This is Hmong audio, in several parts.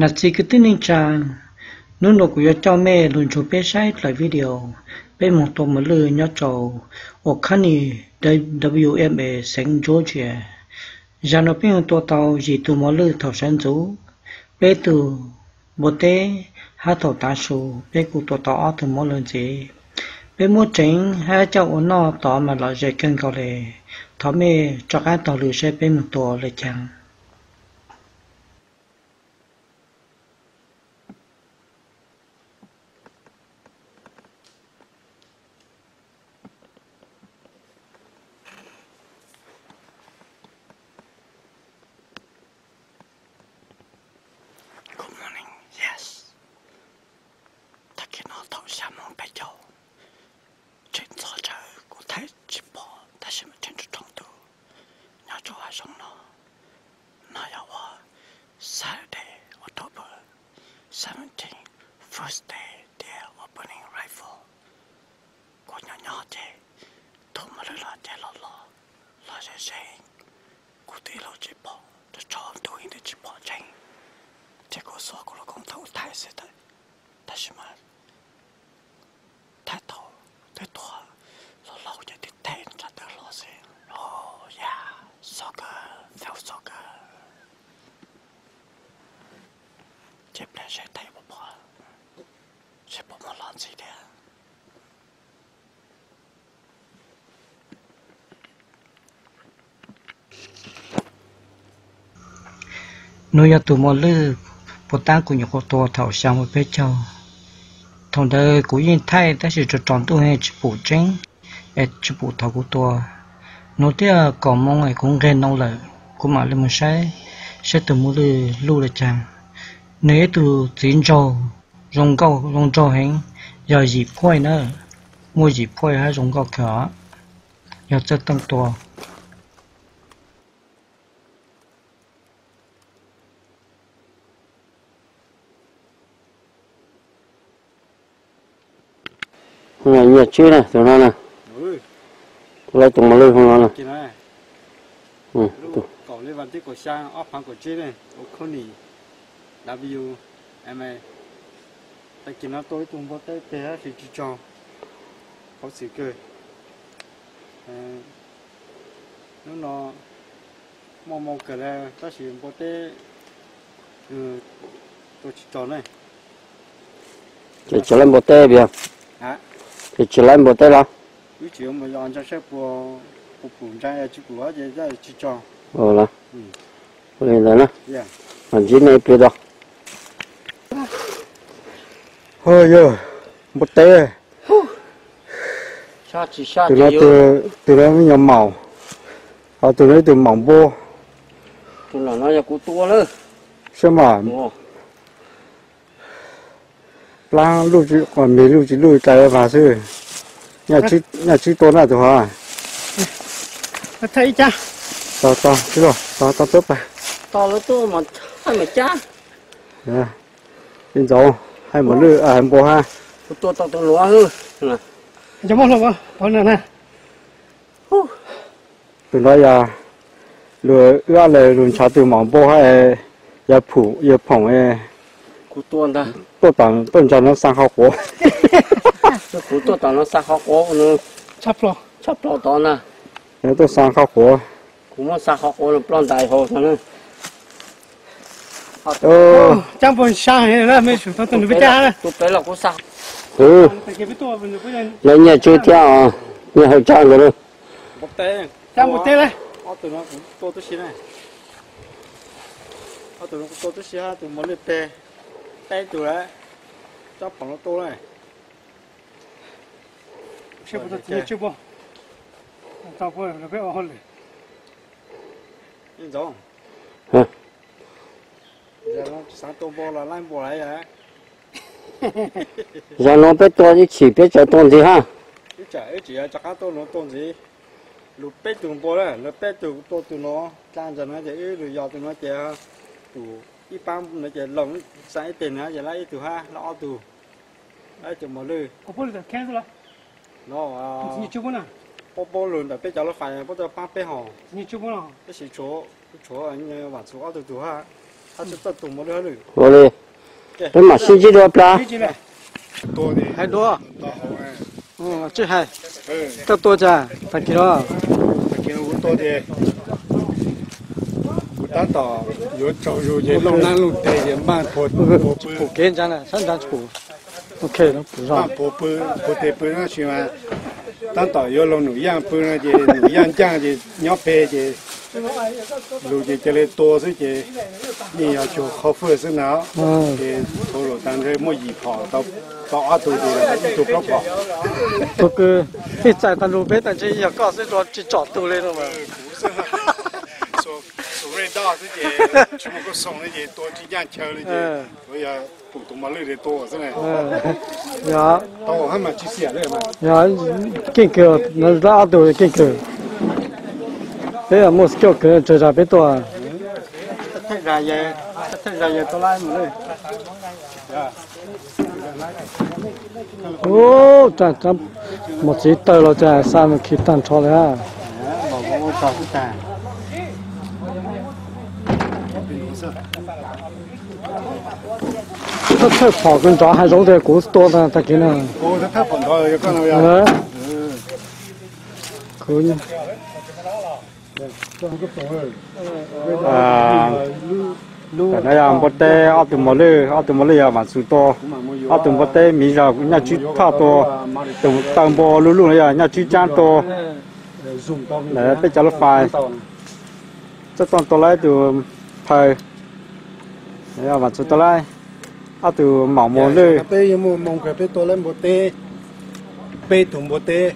Niam txiv kwv tij neej tsa, hnub no kuv yuav coj mej lug nrug peb saib dlaim video peb moog tua mos lwj nyob rau Oconee W M A xeev Georgia. Zag no peb moog tua tau yim tug mos lwj thaum sawv ntxuv, peb tug npua teb, hab thaum tav su peb kuj tua tau ob tug mos lwj ntxiv. Peb muab tseev hab coj ua noj tod mas lom zem kawg nkaus le. Thov mej rov qaab taug lw saib peb moog tua le caag. Good morning, yes. Tag kis no thaum xya moos peb caug, tseem ntxhov tsawv kuv thaij tsis pom tab sis mas tseem rau rau ntuj nyob rau hav zoov no. No yog ua Saturday, October seventeen, first day tias opening rifle. Kuv nyob nyob ces tus mos lwj los ces los los los ze ze, kuv twb los tsis pom, tso tso ntuj yeej twb tsis pom tseeb. Ces kuv xuas kuv lub koom thaum thaij xwb, tab sis mas thaij tau tej tuag hluas hluas ces twb teg nrad tawg hlo xwb. Oh yeah, so good, felt so good. Ces pliag seb thaij puas pom, seb puas muaj hluas ntxhi thiab. Nov yog tus mos lwj puas tab kuv nyuam qhuav tua thaum xya moos peb caug. Thaum ntawd kuv yeej thaij tab sis tso tso ntuj tsis pom tseeb, es tsis pom thaum kuv tua. Nov twb kaum moos es kuv nqeg nov lawm, kuv mam li mus saib, saib tus mos lwj luj le caag. Nws ib tug txiv ntsaug, zoo nkauj zoo nraug heev, yog yim point na, muaj yim point hab zoo nkauj kawg, yog txawj teej tua. Nyiaj tswb na tus no na, lawv tus mos lwj no na. Kaum li vas thib kaum xya ob phav kaum tsib ne, Oconee W M A. Tag kis no tua ib tug npua teb teg tab sis tsis tsog, khuv xim kawg. Hnub no muaj moo kawg le tab sis npua teb tua tsis tsog ne. Ces tsis laib npua teb, ces tsis laib npua teb los? Wb tsis yuav mus yos ntsa saib puas pum ntsa, tsis pum ces tsis tsog. Ua li ntawd na, mam ntsib nej ib pliag tso. Ho yog npua teb. Tus no, tus no me nyuam maum, ho tus no ib tug maum npua. Saib mas, plaab luj, me luj tsis luj dlais vas xwb. Nyaj tswb tua na tus hov. Ib ntxoov, hab mos lwj npua hab. Tus no yog lug wb ob leeg lug nrhav tug maum npua hab, yog phoom, yog phoom, tuaj tom ntsa no xaa qhov quav. Kuv tuaj tom no xaa qhov quav, tshaj plaws tod na. Tuaj xaa qhov quav. Kuv muab xaa qhov quav ploj ntais hauv. Cab npua sab heev, mej tsum tau tus nws peb cab na. Lawv nyiaj tswb thiab os, nyiaj hawj tsawv ntawd na. Ob tug no kuv tua tub si na. Ob tug no kuv tua tub si hab tus mos lwj teg, peb tug lawm, tsob phoom no tua lawm. Ib ntxoov, xaav tua npua los laib npua lawm. Zaum no peb tua ib chim peb tseem tua ntxiv hab. Wb tseem yuav rov qab tua nuav tua ntxiv. Lug peb tug npua na, lawv peb tug tua tug nuav, dlaa ntawm nuav ces wb lug yos tug nuav ces tus ib paab nuav ces lawv xaa ib teg nuav ces laib ib tug hab, laib ob tug, laib ib tug mos lwj. No, puab puab lug ntawm peb cov lub fais puab tuaj paab peb hov. Tab sis tshuav, tshuav Vaam Txum ob tug tug hab. Ua li, peb mam sib ntsib dua plag. Hais dua, tsis hais, koj tua cas tag kis no? Kuv tab tom yuav tsaug zog ces looj nab looj teg ces npaj pum kev ntsa na, sab ntsa tsis pum. Ok, pum zog. Pum pw, pum teg pw no sis mas tab tom yuav laug Num Yaj pw no ces Num Yaj ncaaj ces nyob peg ces lug ces cia li tua xwb ces yeej yog cuag qhov fwj xwb na. Ces thaum lawm tas ntshe muaj yim phom, tau ob tug ces ib tug plaub phom. Tus kws ib txais tag nrho peb tas ntshe yog koj xwb, tsis tsom tug li no. Xub rej doj xwb ces tsis muaj koj xoo li ces tua tsis ncaj chaw li ces yog pum tus mos lwj tua xwb na. Yog, keej kawg, ob tug keej kawg. Peb muaj skill kawg, tsawg zag peb tua. Ub, mos txwv tawg los cas xa mus khi tag nrho li. Thawj thawj phom kws nrov hav zoov tias kuv tua tag kis no. Tam no yog npua teb ob tug mos lwj, ob tug mos lwj yog Vam Txwv tua, ob tug npua teb miv zog Nyaj Tswb Thoj tua, tus taw npua luj luj no yog Nyaj Tswb Tsab tua. Lawv peb cov lub fais, Txawj Tooj tua laib tus phaw, Vam Txwv tua laib ob tug maum mos lwj. Peb yuav muaj moo kawg peb tua laib npua teb, peb tug npua teb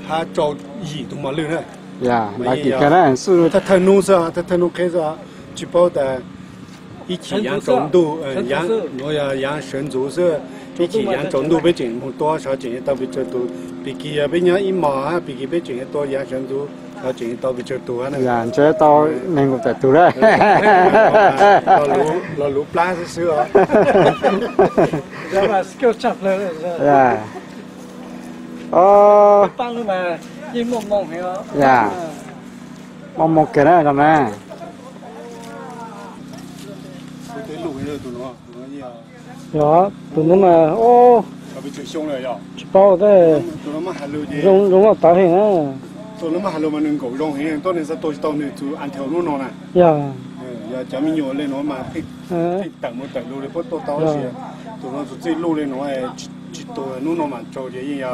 hab rau yim tug mos lwj na. Thawj thawj hnub xwb, thawj thawj hnub qheb xwb, tsis paub tas ib chim yaav tsaus ntuj, yaav sawv ntxuv xwb, ib chim yaav tsaus ntuj peb tseem moog tua sov tseem tau pes tsawg tug, pig kig yog peb nyob ib mos hab pig kig peb tseem tua yaav sawv ntxuv sov tseem tau pes tsawg tug. Ntshe tau neeg nkaum tawm tug na. Los luv plab xwb xwb os. Muaj moo kawg na no na. Yog, tus no mas, tsis paub, zoo noj tawv heev na. Yog,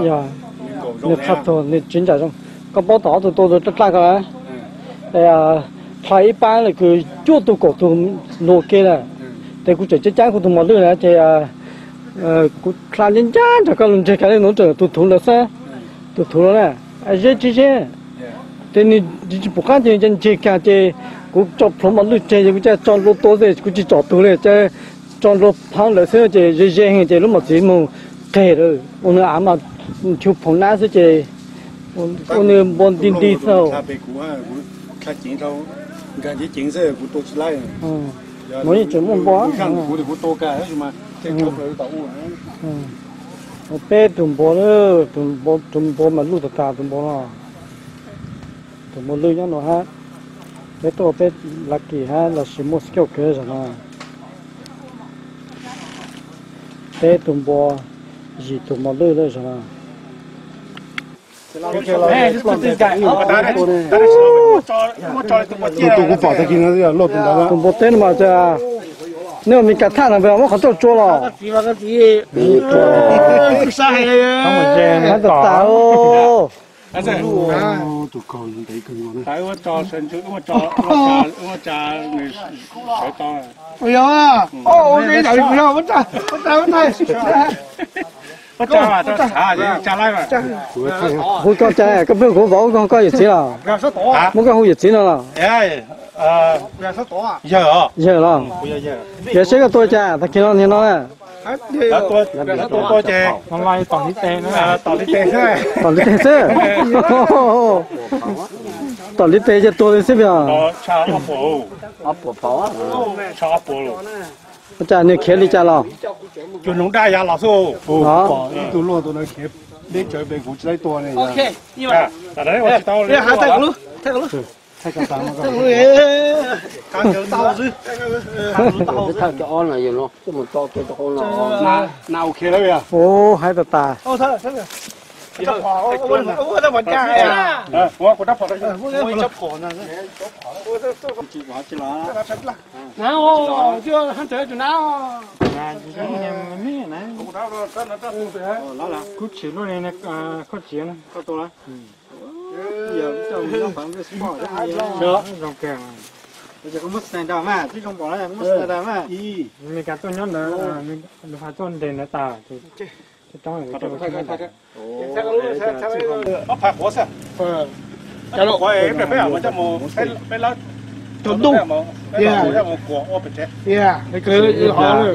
yog, nws qha tuag nws tsis ntsam zoo. Koj paub tom ob tug tua dlaj dlaj ko, dlha ib pab lawm kws cuaj tug kaum tug luag ke lawm. Ces kuv tseem ceeb ceeb kuv tus mos lwj na ces kuv dlha ncaj ncaj nrog koj lug ntseg kiag li no, tseem tus thuv lawm xwb, tus thuv lawm na, zeb tsis zeb. Ces nws tsis pum qab ces nws ntseg kiag ces kuv tso plhuav mos lwj tseg ces kuv tso nrua tua xwb, kuv tsis tsom tug li, tso nrua phab lawm xwb ces ze ze heev ces lub mos txwv moog qeg lawm, ua nws av mas nchu phoom nab xwb ces ua nws npua nti nti xwb. Mas yeej tseem muaj npua. Peb tug npua, tus npua mas luj tag tag tus npua no. Tus npua lwj nyob no hab, peb tuaj peb lucky hab lossis muaj skill kawg zaum no. Peb tug npua, yim tug mos lwj lawm zaum no. Tus kuv pom tag kis no yog loj tus ntawd. Tus npua teb no mas, nej ua Meskas thaj no muab qhov rooj tsua los? Hab tas tas. Hu koj cas, koj pheej kuv vauv, koj hu koj yawm txiv los? Muab koj hu yawm txiv no los? Yawg los? Yawg seb koj tua cas tag kis no niag no na. Tom li teg xwb. Tom li teg ces tuag li xwb pes. Ua cas nws khiav li cas los? Thawj cov ob no yog no coj mus tso kiag rau hauv no. Ua, hais tas tas. Kuv tsis lub koj tua la. Zoo kawg. Muab sniper mas, tib zoo pom muab sniper mas. Meskas tuaj nyob ntawd, nws hais tuaj nres ntawd tas.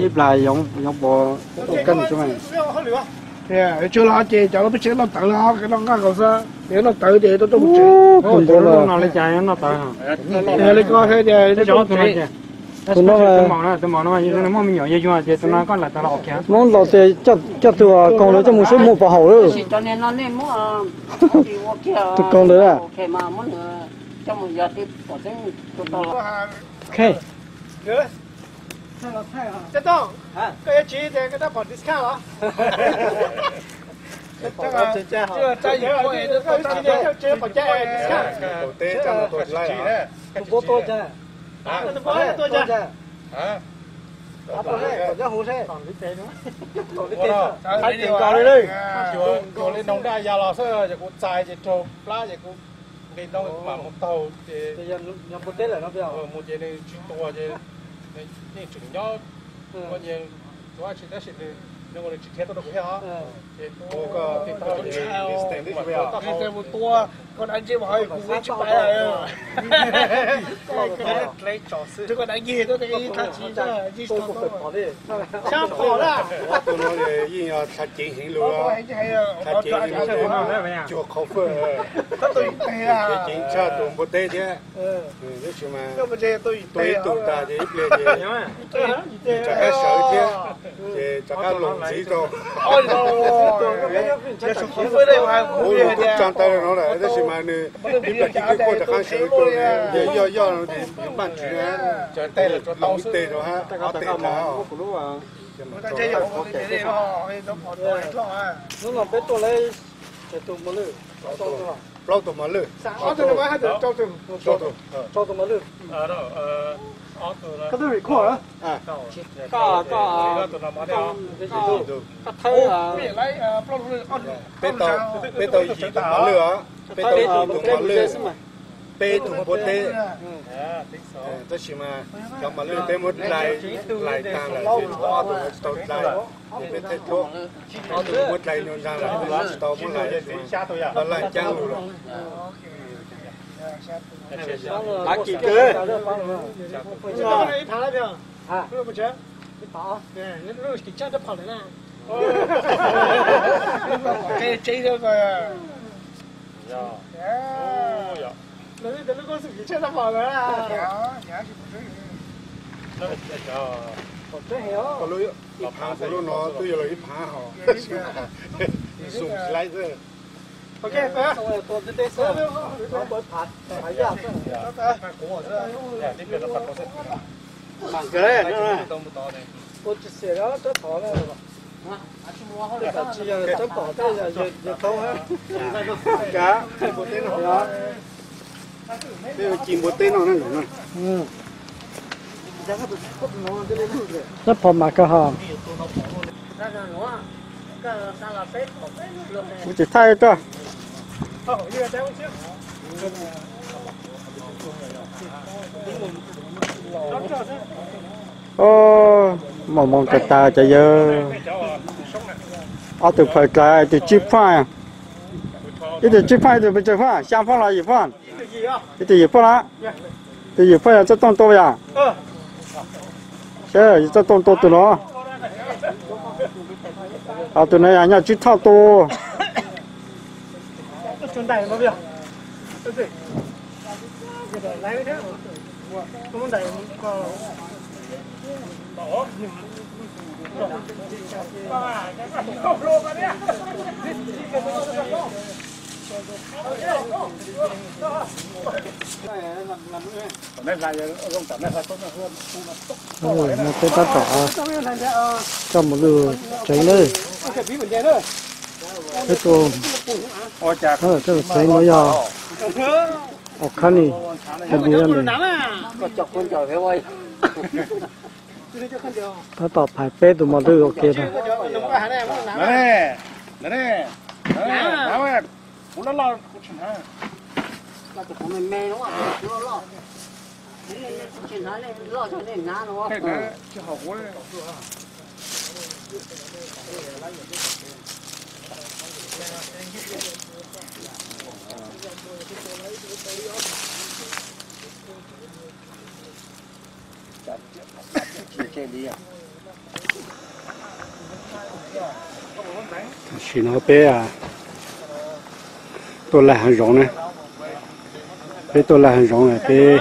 Ib plag yoov pov tuaj kab nws tso. Tsis los ces cov peb tsev noj tawv los noj nqaj nkaus xwb, noj tawv ces rau rau mus tsev. Tus npua no li cas noj tawv? Li ko, tus no, tus maum no, tus maum no muaj me nyuam yuag yuag ces tus no koj lam tawv los ua kiag. Muab los tias coj tus koog lawv coj mus saib muaj pov haum lawm. Tus koog lawm. Koj yuav tsiv tias koj tab pom discount los? Cuag li noog daj ya los xwb, ces kuv txais ces raug plab ces kuv nqis no mam mus taug ces mus ces nws tsis tuag ces yeej tseem nyob. Ua ces tus dab tsi tab sis nws, nws ua nws tsis khiav tuaj rau kuv thiab os. Ces tus tua, koj dab ntse mas ho kuv tsis pais. Tus koj dab ntse tuaj ib thaj tsib, ib thaj tsib. Tus no yeej yog txha ceev heev lug, txha ceev heev lug, cuag qhov fwj. Ces ceev tshaj tus npua teb thiab. Tab sis mas tua ib tug tas ces ib pliag ces rov qab sawv thiab, ces rov qab los ntxiv rau. Kuv tsa ntawv no lawm tab sis mas nws ib pliag ci kwj quaj rov qab sawv rau, yog yoj yoj ces npaj ntswv na, los ib teg rau hab ob teg rau hab. Hnub no peb tuaj lawm plaub tug mos lwj, rau tus mos lwj. Koj twb record? Koj thawb, peb tau yim tus mos lwj os, peb tau yim tus mos lwj, peb tug npua teb. Tab sis mas cov mos lwj peb muab dlai, dlai tag lawm ces tshuav ob tug tsis tau dlai, ces peb thiaj tuaj. Ob tug muab dlai nyuag nrag lawm, tsis tau muab dlai, laj caab lug lawm. Ib phav kuv lub no twb yuav los ib phav hos, zoo slice xwb. Peb ua ci npua teb no na. Rab phom mas kawg hos. Kuv tsis thaij rau. Maum moos tas tas cov yawg. Ob tug phaws dlawb, ib tug tsib phaj, ib tug tsib phaj, ib tug pes tsawg phaj, xya phaj los yim phaj? Ib tug yim phaj na. Tus yim phaj yog txawj tooj tua yom? Yog txawj tooj tua tus no. Tus no yog nyob tsib thoj tua. Peb tab tom coj mos lwj tsev nawb. Peb tuaj, coj tsev no yog ua khab ni, cov di ne. Tab tom phais peb tus mos lwj ua ke na. Tam sim no peb tuaj laij hav zoov na. Peb tuaj laij hav zoov na, peb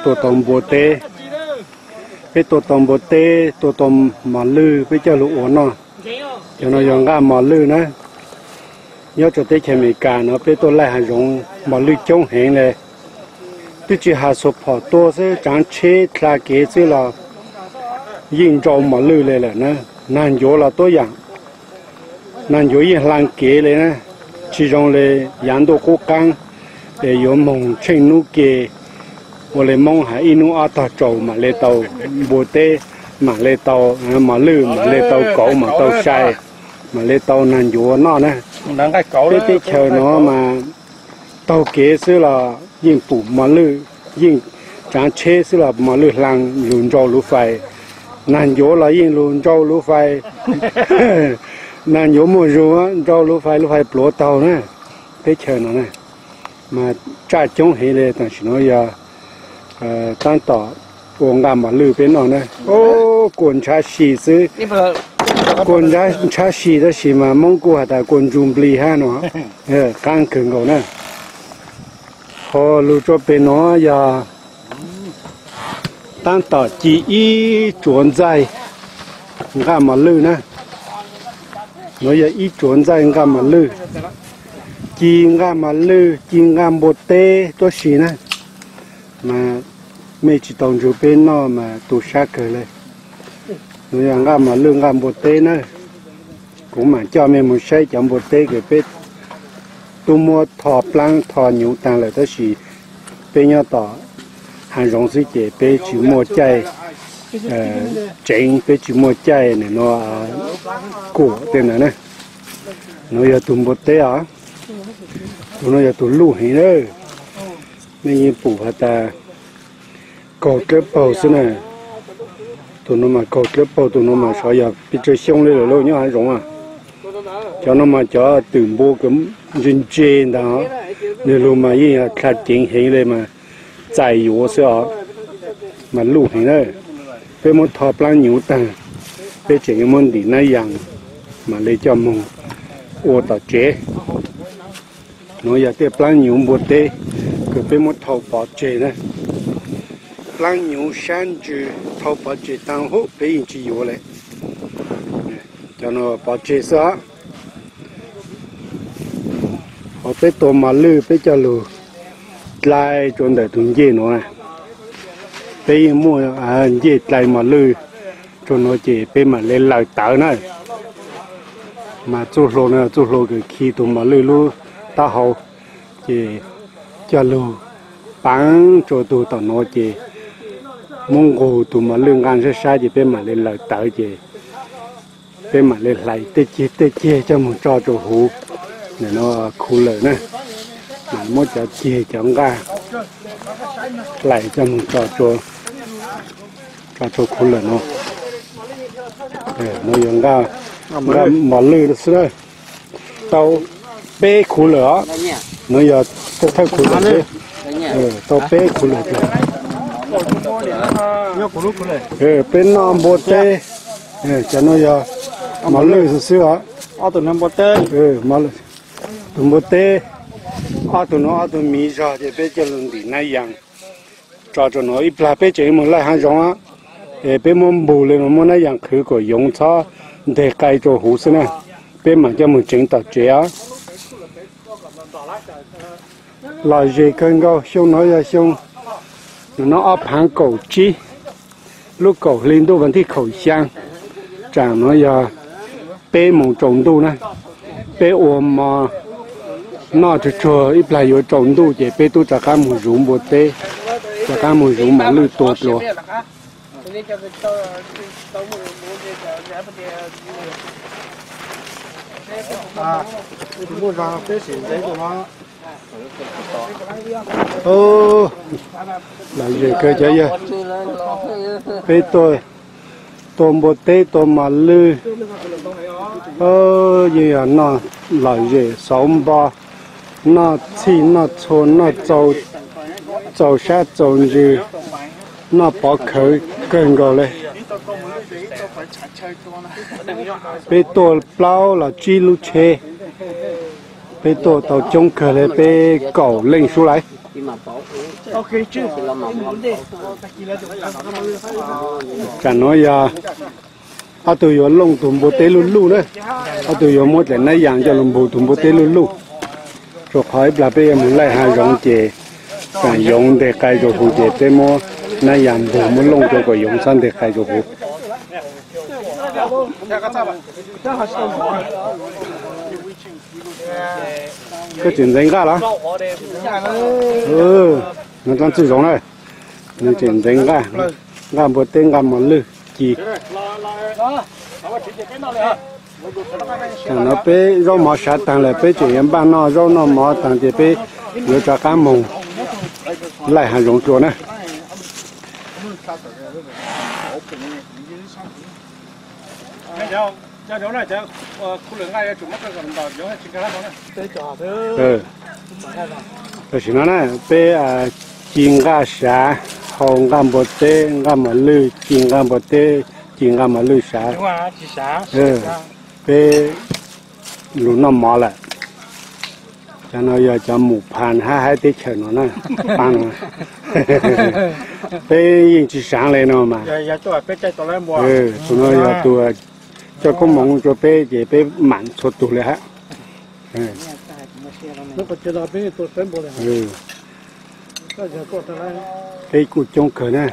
tua tau npua teb. Peb tua tau npua teb, tua tau mos lwj, peb coj lug ua noj. Cov no yog nqaj mos lwj na. Nyob rau teb chaws Amelikas no peb tuaj laij hav zoov mos lwj coob heev le. Twb tsis has xuas phom tua xwb, tsaav tsheb dlha kev xwb los yeej nrau mos lwj le lawm na. Nag ncuav los tuab yaam, nag ncuav yeej hlaa kev le na. Tsis zoo le yav ntuj qub qaab es yuav moog tsheej nub ke, ua le Moob has ib nub ob tog tsaus maam le tau npua teb, maam le tau mos lwj, maam le tau kauv, maam tau sai, maam le tau nag ncuav noj na. Peb teb chaws no mas taug kev xwb los yeej pum mos lwj, yeej tsaav tsheb xwb los mos lwj hlaa lug nrau luv fais. Nag ncuav los yeej lug nrau luv fais. Nag ncuav muaj zug nrau luv fais, luv fais pluav taug na. Teb chaws no na mas tsaj coob heev le. Tam sim no yog taab tom ua nqaj mos lwj peb noj na. Kuam ntshav si xwb, kuam ntshav si tab sis mas Moob kuj has tas kuam ntsuj nplig hab no, qaab kawg nkaus na. Ho lug tso peg no yog taab tom ci ib tsuav ntxaij nqaj mos lwj na. Nuav yog ib tsuav ntxaij nqaj mos lwj, ci nqaj mos lwj, ci nqaj npua teb tuab si na. Mas mej tsis tau nrug peb noj mas tu sab kawg le. Nuav yog nqaj mos lwj nqaj npua teb na. Kuv maam coj mej moog saib cov npua teb kws peb tub muab tho plaab tho nyuv taag lawm tab sis peb nyob tom haav zoov xwb ces peb tsis muaj caij tseev, peb tsis muaj caij nuav kuam tej ntawd na. Nuav yog tug npua teb os. Tug nuav yog tug luj heev na. Mej yeej pum has tas kaug dlawb paug xwb na. Tug nuav mas kaug dlawb paug, tug nuav mas xyov yog pes tsawg xyoo le lawm lauj nyob haav zoov a. Cov no mas cov twm npua kws ntse ntse ntag, nwg lug mas yeej yog dlha ceev heev le mas txais yuav xwb os. Mas luj heev na. Peb muab tho plaab nyuv taag, peb tseem yuav muab ntim naib yaas mam le coj moog ua tom tsev. Nuav yog tej plaab nyuv npua teb kws peb muab thau pov tseg na. Plaab nyuv sab ntsws thau pov tseg taag hub peb yeej tsis yuav le. Cov no pov tseg xwb os. Ho peb tua mos lwj peb coj lug dlai rua ntawm tug ncej nuav. Peb yeej muaj ncej dlai mos lwj rua nuav ces peb mam le lawm tawv na. Mas txuj hlua no txuj hlua kws khi tug mos lwj lub taub hau, ces coj lug paav rua tug tom nuav ces muab nqug tug mos lwj nqaj sab sab ces peb mam le lawm tawv ces peb mam le hlais tej ceg tej ceg coj moog tso rua huv. Nim no khuv lawm na, mam muab cov ceg cov nqaj hlais coj moog tso rua khuv lawm nuav. Nuav yog nqaj mos lwj xwb na. Tau peb khuv lawm os. Nuav yog thawj khuv lawm, tau peb khuv lawm. Peb noj npua teb, cov nuav yog mos lwj xwb os. Tus npua teb, ob tug nuav ob tug miv zog ces peb coj lug ntim naib yaas tso rua nuav. Ib plag peb tseem moog laij haav zoov, es peb muab npug le nuav, muab naib yaas qhwv kom yoov txhob nteg qai rua huv xwb na. Peb mam coj moog tseev tom tsev os. Lom zem kawg nkaus, xyoo no yog xyoo, no ob phav kaum tsib, lub kaum hli ntuj vas thib kaum xyaa, tsam no yog peb moos tsaus ntuj na. Peb ua mov noj tsuag tsuag ib plag yuav tsaus ntuj ces peb twb rov qab mus zuv npua teb, rov qab mus zuv mos lwj tua dlua. Lom zem kawg cov yawg, peb tuaj tua npua teb tua mos lwj, yeej yog noj lom zem xauv npo, noj txhij noj txhua noj txaus sab txaus ntsws, noj pov khawv kawg nkaus li. Peb tuaj plaub los tsib lub tsheb, peb tuaj tau coob kawg li peb kaum leej sub lawm. Tsam no yog ob tug yuav looj tus npua teb luj luj na, ob tug yuav muab daim nab yas coj los npug tus npua teb luj luj. Rau qhov ib plag peb yuav mus laij hav zoov ces tsam yoov nteg qai rau huv ces peb muab nab yas npug muab looj rau kom yoov txhob nteg qai rau huv. Koj tseem ntxeev nqaj los? Nws txoj txwj zoov na, nws tseem ntxeev nqaj, nqaj npua teb nqaj mos lwj ci. Tam no peb zaub mov sav taag lawm, peb tseem yuav npaj noj zaub noj mov taag ces peb yuav rov qab moog laij hav zoov dlua na. Tam sim no na peb ci nqaj sav, hau nqaj npua teb nqaj mos lwj, ci nqaj npua teb ci nqaj mos lwj sav. Peb lug noj mov lawm. Cov no yog cov mus pha hab haib teb chaws no na, pab no. Peb yeej tsis saav le no mas. Tus no yog tus coj koob moov rua peb ces peb maam txhua tug le hab. Peb kuj coob kawg na.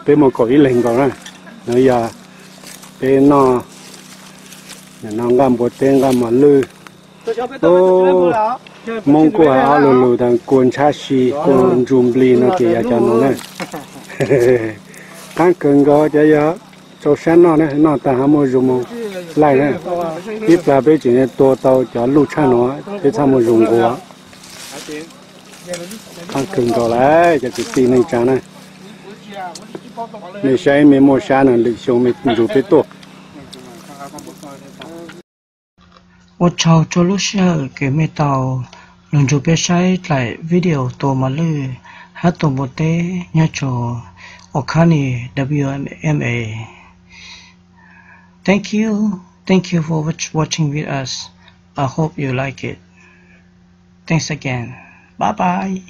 Peb muaj kaum ib leeg nkaus na. No yog peb noj, no nqaj npua teb nqaj mos lwj. Moob kuj hais ob lug lug tas kua ntshab si kua ntsuj nplig no ces yog cov no na. Qaab kawg nkaus cov yog rau sab noj na, noj taag ho muaj zug moog laij na. Ib plag peb tseem tua tau cov luj tshaj no, peb txhaj muaj zug nquas. Qaab kawg nkaus lawm cov kwv tij neej tsaa na. Mej saib mej muaj sab na, lwm xyoo mej nrug peb tuaj. Ua tsaug rua lub sij hawm kws mej tau lug nrug peb saib dlaim video tua mos lwj hab tua npua teb nyob rua Okani W M A. Thank you, thank you for watch- watching with us. I hope you like it. Thanks again. Bye bye.